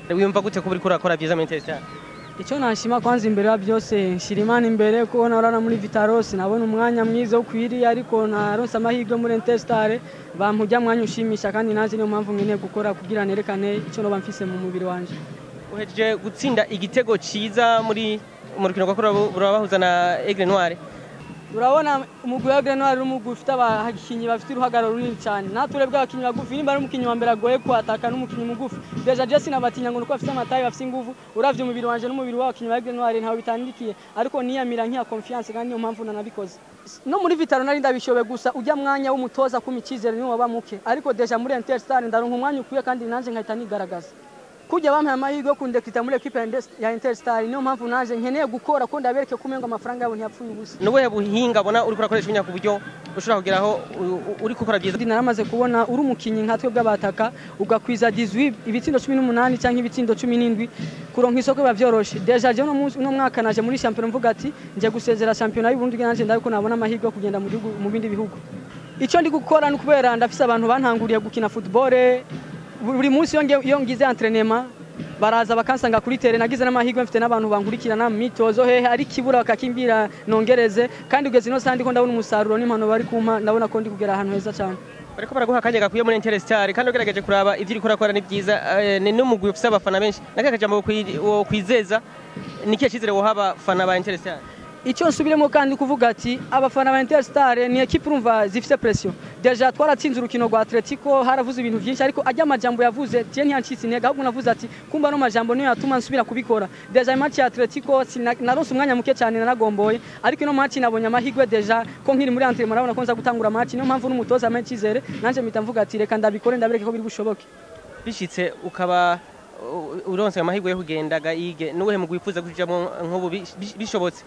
Wiyumva gute ko uriko urakora byiza muri Interstar? Icyo nashima kwanza imbere ya byose nshira Imana imbere ko narana muri Vitaro sinabona umwanya mwiza ukwiriye, ariko naronse amahirwe muri Interstar bampujya mwanya ushimisha, kandi naje niyo mpamvu nkeneye gukora kugira nerekane icyo noba mfise mu mubiri wanje. Uhejeje gutsinda igitego ciza muri mu rukino rwa burabahuza na Aigle Noire. Urabona umugwi wa Aigle Noire umugwi ufite abakinyi bafite uruhagararo runini cyane, naturebwe abakinyi bagufi nimba ari umukinyi wa mbere agoye kwataka n'umukinyi mugufi. Déjà je sinabatinya ngo nuko afite amatayi bafite inguvu, uravye umubiri wanje n'umubiri w'abakinyi ba Aigle Noire ntaho bitandikiye, ariko niyamira nkiya confiance kandi niyo mpamvu nanabikoze. No muri Vitaro nari ndabishobe gusa ujya mwanya w'umutoza kumikizere niwo waba muke, ariko déjà muri Interstar ndaronka umwanya ukwiye kandi nanje nkahita nigaragaza. Kujya bampaye amahirwe yo kundekita muri equipe ya Interstar, niyo mpamvu naje nkeneye gukora ko ndabereke kumenga amafaranga yabo ntiyapfuye ubusa. Nubuhe buhinga bona uri kurakoresha imyaka kuburyo ushobora kugeraho uri gukora byiza? Naramaze kubona uri umukinyi nka twe bw'abataka ugakwiza 18 ibitsindo 18 cyangwa ibitsindo 17 kuronka isoko biba vyoroshe. Déjà je no mwaka naje muri champion mvuga ati nje gusezera champion y'u Burundi nanje ndabiko nabona amahirwe yo kugenda mu gihugu mu bindi bihugu. Icyo ndi gukora ni kubera ndafise abantu bantanguriye gukina football buri munsi iyo ngize entraînement baraza bakansanga kuri terrain, nagize n'amahirwe mfite n'abantu bankurikirana mitozo hehe ari kibura bakakimbira nongereze, kandi ugeze ino sandi ko ndabona umusaruro n'impano bari kumpa, ndabona ko ndi kugera ahantu heza cyane. Bariko baraguha akanya gakwiye muri Interstar kandi ugerageje kuraba ivyo uriko urakora ni byiza, ni n'umugwi ufise abafana benshi, nakahe kajambo wo kwizeza ni kihe cizere woha abafana ba Interstar? Icyo nsubiremo kandi kuvuga ati abafana ba Interstar ni equipe urumva zifite pression. Déjà twaratsinze urukino rwa Atletico haravuze ibintu byinshi, ariko ajya amajambo yavuze tiye ntiyancitse intege, ahubwo navuze ati kumba no majambo niyo yatuma nsubira kubikora. Déjà match ya Atletico naronse umwanya muke cyane naragomboye, ariko ino match nabonye amahirwe déjà ko nkiri muri entraînement nabona ko nza gutangura match, niyo mpamvu n'umutoza ampa icyizere nanje mpita mvuga ati reka ndabikore ndabereke ko biri bushoboke. Bishitse ukaba uronse amahirwe yo kugendaga yige, nuwe mu gwifuza kujamo nk'ubu bishobotse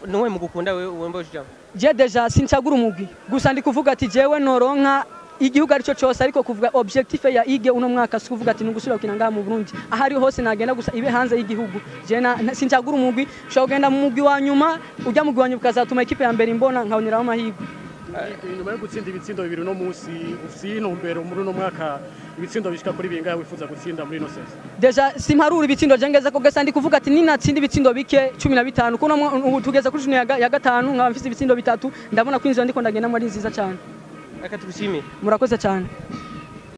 nuwe mu gukunda wewe wemba ujamo? Je déjà sincagura umugwi gusa ndi kuvuga ati jewe noronka igihugu arico cyose, ariko kuvuga objectif ya ige uno mwaka si kuvuga ati nugusubira gukina ngaha mu Burundi ahari hose nagenda gusa ibe hanze y'igihugu. Je sincagura umugwi, ushobora kugenda mu mugwi wa nyuma ujya mu mugwi wa nyuma ukazatuma equipe ya mbere imbona nkaboneraho amahirwe. Inyuma yo gutsinda ibitsindo bibiri no munsi ufite intumbero muri uno mwaka ibitsindo bishika kuri bingahe wifuza gutsinda muri ino saison? Déjà simparura ibitsindo je ngeze ko gesa ndi kuvuga ati ninatsinda ibitsindo bike 15 kuno ubu tugeze kuri juni ya gatanu nkaba mfite ibitsindo bitatu, ndabona ko inzira ndiko ndagenda muri nziza cyane. Reka tugushimire. Murakoze cyane.